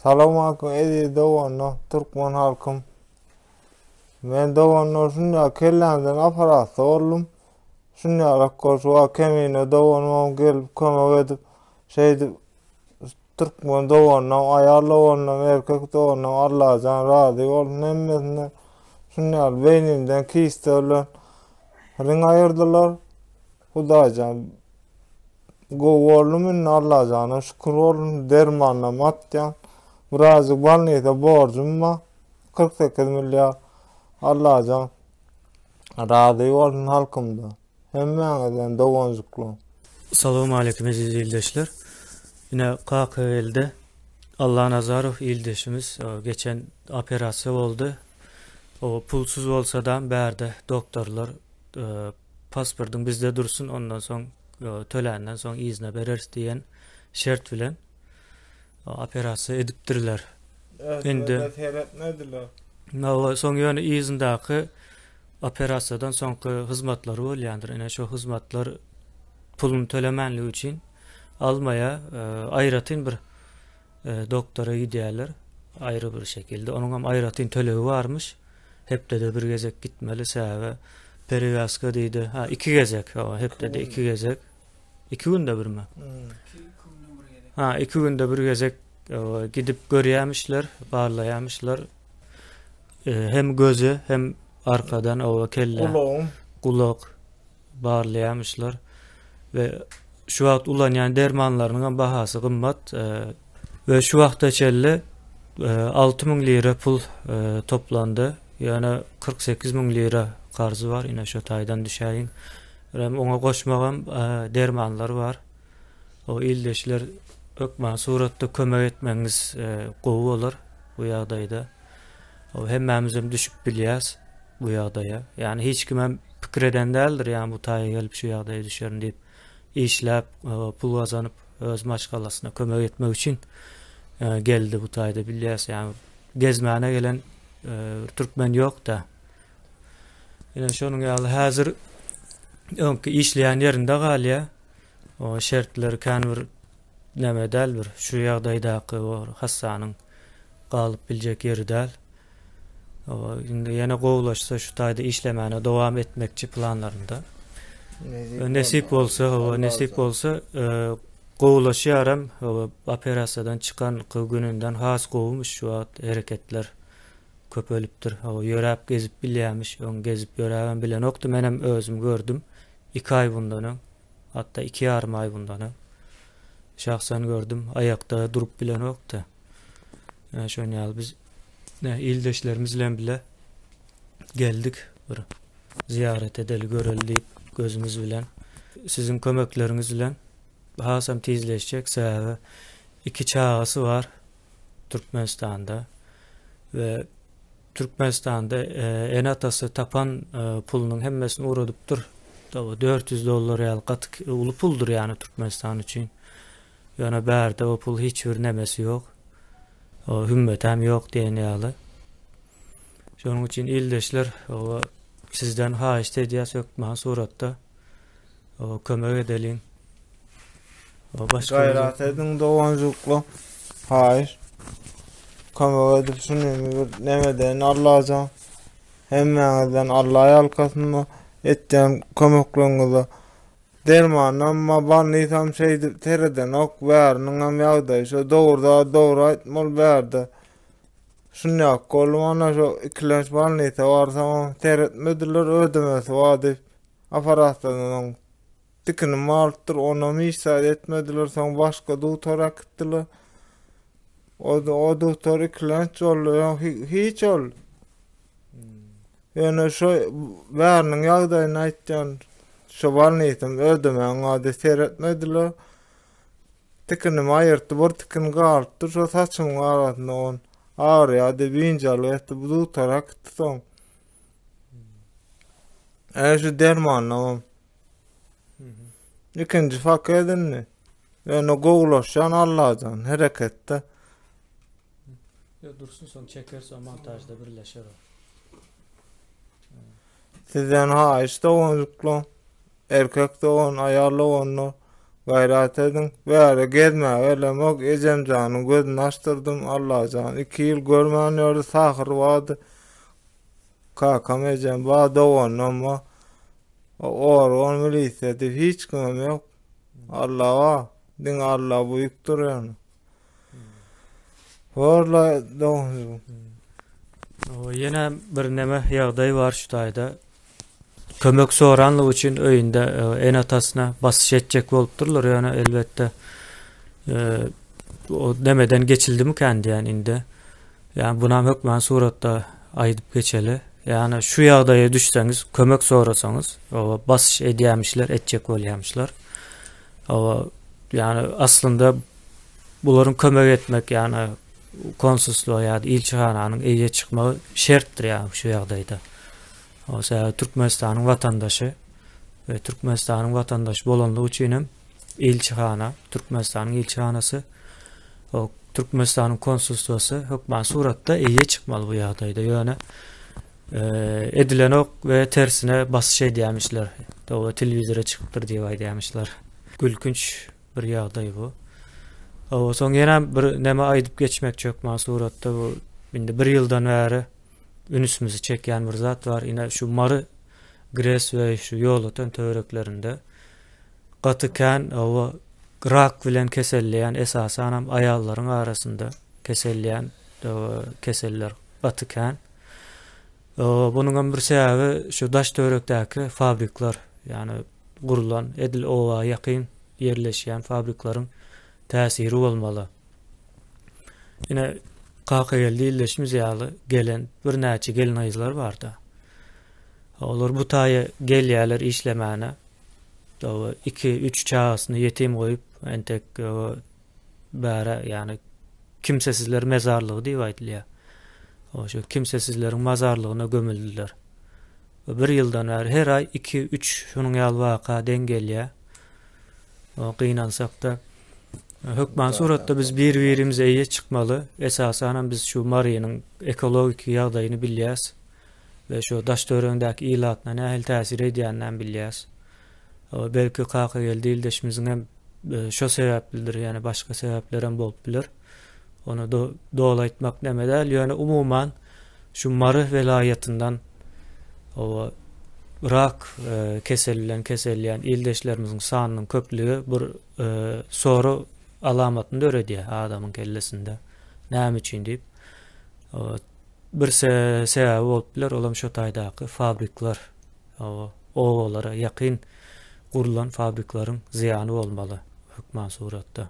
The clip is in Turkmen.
Salowmalikim eziz doganlar, türkmen halkym. Men doganlar şunda kellämden aparatda boldum. Şunýalak bolsa wa kemine doganymam gelip kömek edip şeýdip türkmen doganam, aýal doganam, erkek doganam Allajan razy bolsun hemmesinden. Şunýaly beýnimden kiste bilen ring aýyrdylar. Hudaýjan Gowy boldum indi Allajana şükür bolsun dermanam atýan birazjyk bolnisa borjum bar 48 milliard Allajan razy bolsun halkymdan hemmäňizden doganjyklarym. Salowmaleýkim eziz ildeşler. Ine Kakageldi Allanazarow ildeşimiz geçen operasiýa boldy. O pulsuz bolsadam bärde doktorlar pasportyň bizde dursun ondan soň töländen soň yzyna bereris diýen şert bilen operasiýa edipdirler. Indi seretmediler. Hawa, soň ýöne yzyndaky operasiýadan soňky hyzmatlary bolýandyr. Ine şo hyzmatlar puluny tölemänligi üçin almaýar. Aýratyn bir doktora gidýärler aýry bir şekilde. Onuň hem aýratyn tölegi barmyş. Hepdede bir gezek gitmeli sebäbi perewaska diýdi. Ha, iki gezek. Hawa, hepdede iki gezek. Iki günde birmi? Ha, iki günde bir gezek gidip görýärmişler, barlaýarmyşlar. E, hem gözi, hem arkadan owa kelle. Gulagyň. Gulak. barlaýarmyşlar we şu wagt ulanýan dermanlarynyň hem bahasy gymmat we şu wagta çenli 6000 lira pul toplandy. Ýöne 48000 lira karzy bar. Ine şu taýdan düşäýiň. Hem oňa goşmagam dermanlar bar. O ildeşler hökman suratda kömek etmegiňiz gowy bolar bu ýagdaýda. O hemmämiz hem düşüp bilýäs. bu ýagdaýa. Ýagny hiç kimem pikir eden däldir, ýagny bu taýa gelip şu ýagdaýa düşerin diýip, işläp, pul gazanyp, öz maşgalasyna kömek etmek üçin geldi bu taýda bilýäs. Ýagny gezmäne gelen türkmen ýok-da. Ine şonuň ýaly häzir öňki işleýän ýerinde galýar. O şertler kän bir näme däl bir şu ýagdaýdaky o hassanyň galyp biljek ýeri däl. Indi ýene gowulaşsa şu taýda işlemäne dowam etmekçi planlarynda. Nesip bolsa, hawa, nesip bolsa, gowulaşýaram, hawa, operasiýadan çykan gününden has gowumyş şu wagt hereketler köpelipdir. Hawa, ýöräp gezip bilýämiş, öň gezip ýöräbem bilenokdy, menem özüm gördüm. 2 aý bundan öň, hatda 2 ýarym aý bundan öň şahsan gördüm, aýakda durup bilenokdy. Şonuň ýaly biz ildeşlerimiz bilen bile geldik bir zyýarat edeli göreli diýip gözümiz bilen. Siziň kömekleriňiz bilen hasam tizleşjek sebäbi iki çagasy bar Türkmenistanda we Türkmenistanda ene-atasy tapan pulunyň hemmesini ugradypdyr. 400 dollar ýaly gaty uly puldur ýagny Türkmenistan üçin. Ýöne bärde o pul hiç bir nemesi ýok. O hümmetem ýok diýen ýaly. Şonuň üçin ildeşler o sizden haýyşt edýäs hökman suratda o kömek edeliň. O başga Gaýrat ediň doganjyklar. Haýyş. Kömek edip şuny bir nemeden Allajan. Hemmäňizden Alla ýalkasyn etýän kömekleriňize. Dermanam bar, bolnisam şeýdip seredenok, bäriniňem ýagdaýy şo, dogry zady dogry aýtmaly bärde. Şunýak boldum ana şo ikilenç bolnisa barsamam seretmediler, ödemesi bar diýip, apparatdan soň tikinim galypdyr, onam hiç zat etmediler, soň başga dugtor äkitdiler. O, o dugtor ikilenç boldy, hiç ol. Ýöne şo bäriniň ýagdaýyny aýtýan. Şo bolnisam ödemäň ady seretmediler. Tikinimi aýyrtdy, bir tikin galypdyr şo saçymyň arasynda on. Agyrýar diýip ynjalyk etdi, bu dugtora äkitdi soň. Ä şu dermandanam. Ikinji paket indi. Ýöne gowulaşýan Allajan hereketde. Ýok dursun soň çekeris o montažda birleşer o. Sizden haýyş doganjyklar, erkek dogan, aýal doganlar. Gaýrat ediň. Bäri gezmäge gelemok. Ejemjanyň gözüni açdyrdym. Allajan iki ýyl görmän ýördi. Sahyr bardy. Kakam ejem bar, doganam bar. Organ milisiýa diýip hiç kimem ýok. Alla bar. Diňe Alla buýukdyr ýöne. Borla doganjygym. Ýene bir neme ýagdaý bar şu taýda. Kömek soranlygy üçin öýünde e, ene-atasyna basyş etjek bolupdyrlar, ýöne elbetde e, o nemeden geçildimikän diýen indi. Ýani bunam hökman suratda aýdyp geçeli. Ýani şu ýagdaýa düşseňiz, kömek sorasaňyz, o basyş edýämişler, etjek bolýamyşlar. O ýani aslynda bularyň kömek etmek, ýani konsulstwa ýa-da ilçihananyň eýe çykmagy şertdir ýani şu ýagdaýda. O sebäbi Türkmenistanyň watandaşy we Türkmenistanyň watandaşy bolanlygy üçin hem ilçihana, Türkmenistanyň ilçihanasy, o Türkmenistanyň konsulstwasy hökman suratda eýe çykmaly bu ýagdaýda. Ýöne e, edilenok we tersine basyş edýämişler. Doga telewizora çykypdyr diýip aýdýamyşlar. Gülkünç bir ýagdaý bu. Owa, soň ýene bir näme aýdyp geçmekçi hökman suratda bu indi bir ýyldan bäri ünsümizi çekýän bir zat bar. Ine şu Mary GRES we şu Ýolöten töwereklerinde gaty kän owa rak bilen keselleýän esasanam aýallaryň arasynda keselleýän keseller gaty kän. Bunuň hem bir sebäbi şu daş töwerekdäki fabrikler, ýagny gurlan edil oba ýakyn ýerleşýän fabrikleriň täsiri bolmaly. Ine Kakageldi ildeşimiz ýaly gelen birnäçe gelin-gyzlar barda. Olar bu taýa gelýärler işlemäne. 2-3 çagasyny ýetim goýup, entek bäre, ýagny kimsesizler mezarlygy diýip aýdylýar. Şu kimsesizleriň mazarlygyna gömüldiler. Bir ýyldan bäri her aý 2-3 şunuň ýaly waka deň gelýär. Gynansak-da, hökman suratda biz bir-birimize eýe çykmaly. Esasanam biz şu Marynyň ekologiki ýagdaýyny bilýäs we şu daş-töweregindäki ilatyna nähili täsir edýänini hem bilýäs. Belki Kakageldi ildeşimiziň hem e, şo sebäplidir, ýani başga sebäpler hem bolup biler. Ony do doly aýtmak näme däl, ýöne umuman şu Mary welaýatyndan owa rak e, keseli bilen keselleýän ildeşlerimiziň sanynyň köplügi bir e, sorag alamatyny döredýär adamyň kellesinde. Näme üçin diýip. Bir sebäbi bolup biler, olam şo taýdaky fabrikler, obalara ýakyn gurlan fabrikleriň zyýany bolmaly hökman suratda.